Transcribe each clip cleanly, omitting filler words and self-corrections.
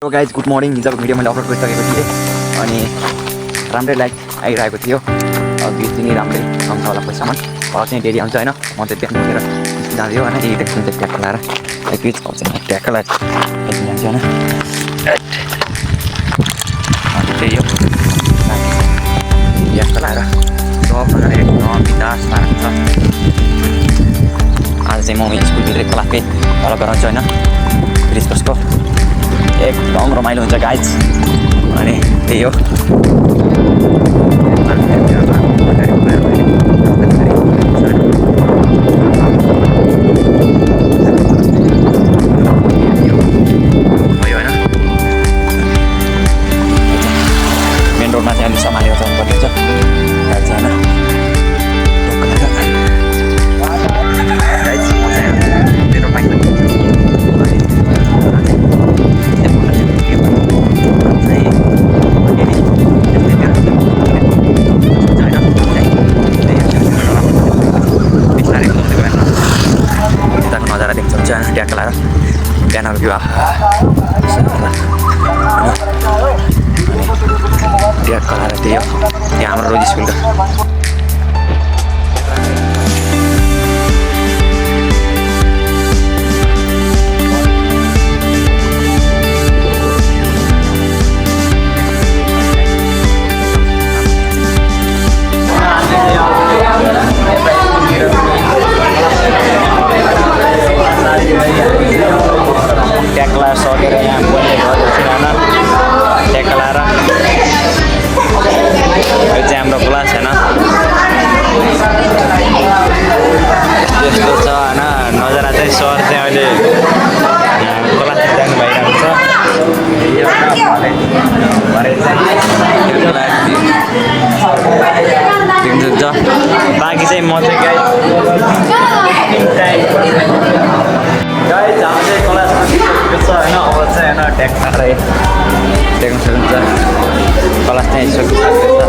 Hello guys good morning. हिजोको video मैले upload गरिसकेको थिएँ अनि राम्रै लाइक आइरहेको थियो। भ्युज चाहिँ राम्रै आउँछ होला पैसामा। घर चाहिँ डेली आउँछ होइन। म चाहिँ बिहान उठेर जाँदै होइन यही देख्छु चाहिँ ट्याक्क लाएर एकैच आउँछ ट्याक्क लाएर यति जान्छ होइन। अनि त्यही हो ट्याक्क लाएर सबैजना एकदम बिन्दास लाग्छ। आज चाहिँ म स्कुलभित्रै क्लासकै तल गराउँछु होइन क्रिसमसको एकदम रमाइलो हुन्छ गाइज। अनि त्यही हो मेन रोडमा चाहिँ अलिक सम्हालेर जानुपर्ने हुन्छ गाइज होइन। मेन रोडमा नजारा देख्छ हुन्छ होइन ट्याक्क लाएर बिहानको भ्यू ट्याक्क लाएर त्यही हो यहाँ हाम्रो रोज स्कुलको ट्याक्क लाएर सकेर यहाँ बोल्ने गर्दैछु होइन ट्याक्क लाएर यो चाहिँ हाम्रो क्लास होइन यस्तो छ होइन नजारा चाहिँ सर चाहिँ अहिले क्लास जानु भइरहेको छ देख्नुहुन्छ। बाँकी चाहिँ म चाहिँ गाइज हाम्रो चाहिँ क्लास छ होइन अब चाहिँ होइन ट्याक्क लाएर देख्न सक्नुहुन्छ क्लास चाहिँ सकिसकेको छ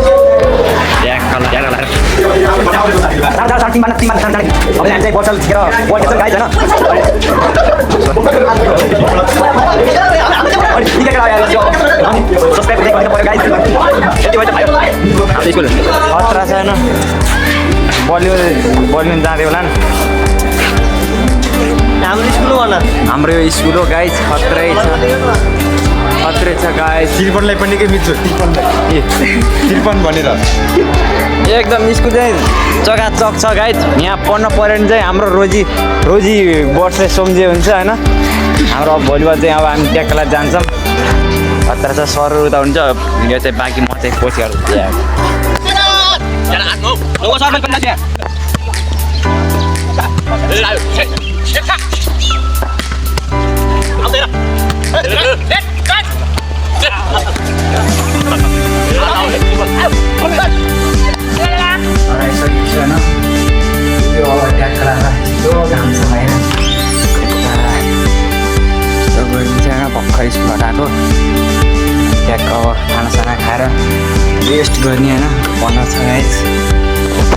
ट्याक्क लाएर स्कुल खतरा छ होइन बलिउड जाँदै होला नि हाम्रो यो स्कुल हो गाइज खत्रै छ गाइज। त्रिपनलाई पनि के मिल्छ त्रिपन भनेर एकदम स्कुल चाहिँ चकाचक छ गाइज। यहाँ पढ्न पऱ्यो भने चाहिँ हाम्रो रोजी वर्ष सम्झे हुन्छ होइन। हाम्रो भोलिबल चाहिँ अब हामी ट्याक्कलाई जान्छौँ खतरा छ। सरहरू त हुन्छ यो चाहिँ बाँकी म चाहिँ पछि भर्खर स्कुलबाट आएको ट्याक्क अब खानासाना खाएर रेस्ट गर्ने होइन पढ्न छ गाइज। यस्तो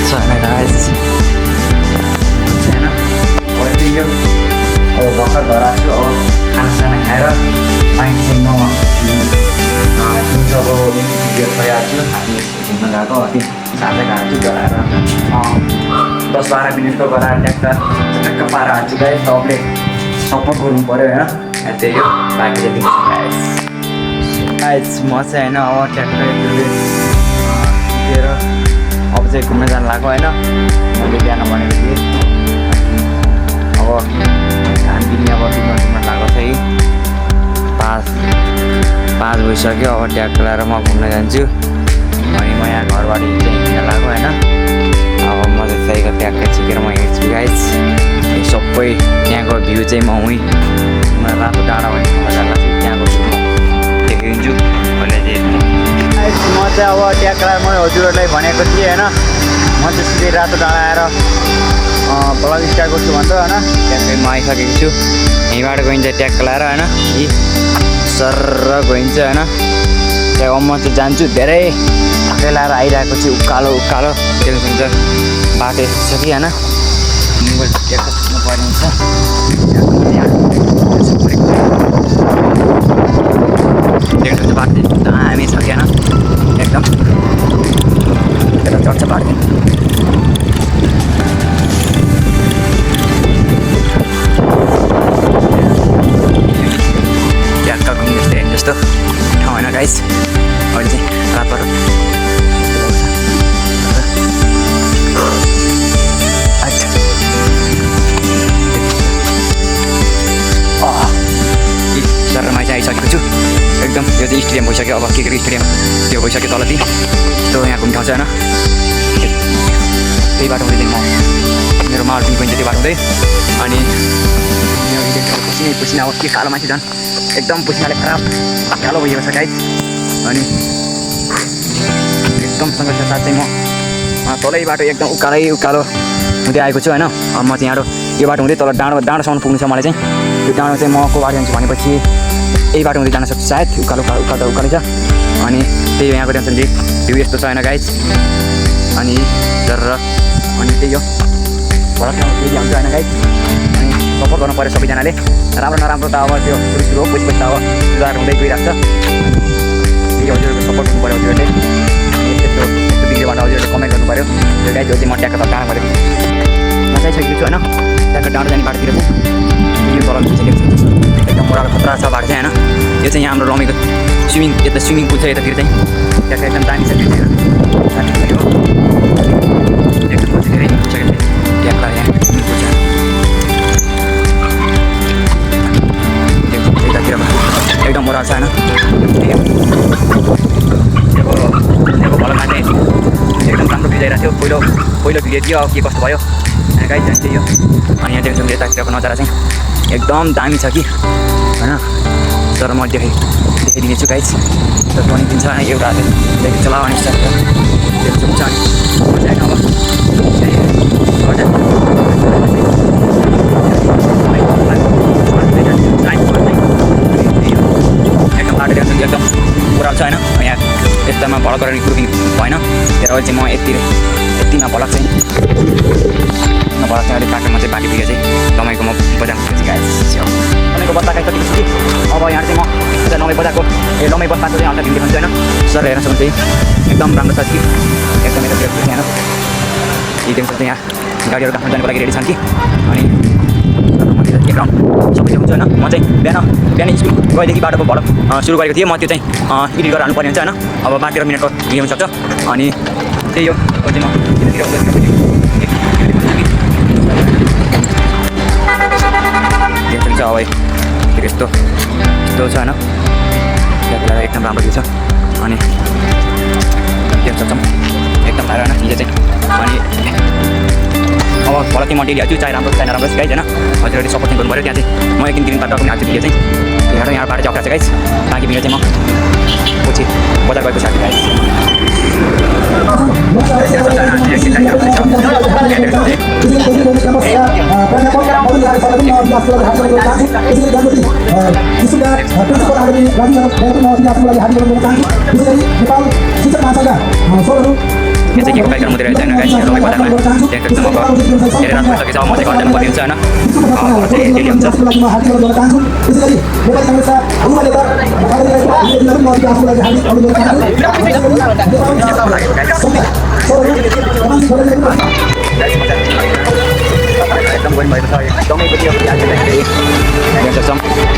छ होइन गाइज होइन अब भर्खर घर आएको छु। अब खानासाना खाएर पानी चाहिँ म जुन चाहिँ अब भिडियो भइरहेको छु हामी घुम्न गएको अति साँझै गएको छु गराएर 10-12 मिनटको गराएर ट्याक्क पाएर हाल्छु गाइज। सबले सपोर्ट गर्नु पऱ्यो होइन त्यही हो। बाँकी चाहिँ दिन्छु गाइज म चाहिँ होइन अब ट्याक्क उठेर अब चाहिँ घुम्न जानु लाग्यो होइन। मैले बिहान भनेको थिएँ अब घाम पनि अब घुम्न लाग्यो चाहिँ 5 भइसक्यो। अब ट्याक्क लाएर म घुम्न जान्छु अनि म यहाँ घरबाट चाहिँ हिँड्न लाग्यो होइन। अब म चाहिँ त्यहीको ट्याक्क छिकेर म हिँड्छु गाइज। सबै त्यहाँको भ्यू चाहिँ म उहीँ रातो डाँडा भन्ने जग्गा चाहिँ त्यहाँको भ्यू देखाइदिन्छु अहिले चाहिँ। म चाहिँ अब ट्याक्क लाएर मैले हजुरहरूलाई भनेको थिएँ होइन म चाहिँ सिधै रातो डाँडा आएर ब्लग स्टार्ट गर्छु भन्दा होइन ट्याक्कै म आइसकेको छु। यहीँबाट गइन्छ ट्याक्क लाएर होइन यी सर गइन्छ होइन। त्यहाँ म चाहिँ जान्छु धेरै थकै लाएर आइरहेको छु उकालो देख्नुहुन्छ बाटो यस्तो छ कि होइन। ट्याक्क पर्ने हुन्छ स्टेडियम भइसक्यो अब क्रिकेट स्टेडियम त्यो भइसक्यो तल ती त्यो यहाँ घुम्ने ठाउँ छ होइन त्यही बाटो हुँदै म मेरो माल पनि त्यो बाटो हुँदै अनि पसिना अब के कालो मान्छे झन् एकदम पसिनाले खराब कालो भइएको छ गाइस अनि एकदम सँगै साथै म तलै बाटो एकदम उकालो हुँदै आएको छु होइन अब म चाहिँ यहाँ यो बाटो हुँदै तल डाँडोसम्म पुग्नु छ मलाई चाहिँ त्यो डाँडो चाहिँ म को बाटो जान्छु भनेपछि यही बाटो हुँदै जान सक्छु सायद उकालो छ अनि त्यही यहाँको टेन्सन भ्यू यस्तो छ होइन गाइस अनि अनि त्यही हो भरत फेरि हुन्छ होइन गाइस अनि सपोर्ट गर्नु पऱ्यो सबैजनाले राम्रो नराम्रो त अब त्यो सुरु हो पछि त अब सुधार हुँदै गइरहेको छ त्यही हजुरहरूको सपोर्ट गर्नु पऱ्यो हजुरहरूले यस्तो भिडियोबाट हजुरहरूले कमेन्ट गर्नु पऱ्यो त्यो गाइस जो चाहिँ म ट्याक्क त डाँडो गरेको नचाहिसकेको छु होइन ट्याक्क डाँडो जाने बाटोतिर यो तल खिचेको छु एकदम मोराल खतरा छ बाटो चाहिँ होइन यो चाहिँ यहाँ हाम्रो रमेको स्विमिङ पुल छ यतातिर चाहिँ ट्याक्क एकदम दामी छ त्यो चाहिँ एकदम धेरै पुगिसकेको ट्याक्क यहाँ स्विमिङ पुल छ यतातिर एकदम मोराल छ होइन त्यहाँको भलमा चाहिँ एकदम राम्रो भिजाइरहेको थियो पहिलो भिडियो थियो अब के कस्तो भयो गाइस चाहिँ त्यही हो अनि यहाँ देख्छु यतातिरको नजारा चाहिँ एकदम दामी छ कि होइन तर म देखाइदिनेछु गाइस तर पनि दिन्छ एउटा चलाउने स्टाइल देख्छु हुन्छ अनि अब एकदम बाटो देख्छु एकदम ओह्रालो छ होइन यहाँ यस्तामा भडक गरेर ग्रुपिङ भएन तर अहिले चाहिँ म यतिमा भडक चाहिँ अलिक बाटोमा चाहिँ बाटो पुगेको चाहिँ तपाईँको म बजार पुगेको गाइस तपाईँको बस्दा खाइसकेको छु कि अब यहाँ चाहिँ म लम्बे बजारको लम्बे बस्दाको चाहिँ हल्का भिडियो देखाउँछु होइन सर हेर्न सक्नुहुन्छ चाहिँ एकदम राम्रो छ कि एकदम यतातिर यहाँ यी देख्नु सक्छ यहाँ गाडीहरू काठमाडौँ जानुको लागि रेडी छन् कि अनि एक राउन्ड सबै हुन्छ होइन म चाहिँ बिहान स्कुल गएदेखि बाटोको भडक सुरु गरेको थिएँ म त्यो चाहिँ एडिट गरेर हाल्नुपर्ने हुन्छ होइन अब 12 मिनटको भिडियो हुनसक्छ अनि त्यही हो चाहिँ म अब यस्तो छ होइन त्यहाँ एकदम राम्रो छ अनि देख्न सक्छौँ एकदम राम्रो होइन हिजो चाहिँ अनि अब भल चाहिँ म डेली हाल्छु चाहे राम्रो चाहे नराम्रो गाइस होइन हजुरहरूले सपोर्ट गर्नु पऱ्यो त्यहाँ चाहिँ म एक दिन बाटो पनि हाल्छु भिडियो चाहिँ हेर यहाँबाट चाहिँ अप्ठ्यारो छ गाइस बाँकी भिडियो चाहिँ म पछि बजार गएपछि हाल्छु गाइस यहाँ चाहिँ के को कार्यक्रम हुँदै रहेछ होइन गाइस तपाईँ बजारमा त्यहाँ अब धेरै रात भइसकेको छ म चाहिँ घर जानुपर्ने हुन्छ होइन घर चाहिँ डेली हुन्छ एकदम गइरहेको छ एकदमै